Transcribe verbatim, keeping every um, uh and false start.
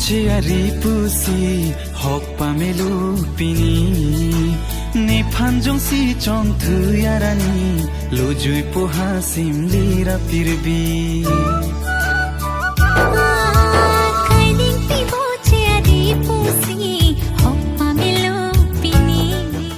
Chari pusi hok pamelo pini, nephan jongsi chongthu arni, lojui po ha simli ra pirbi.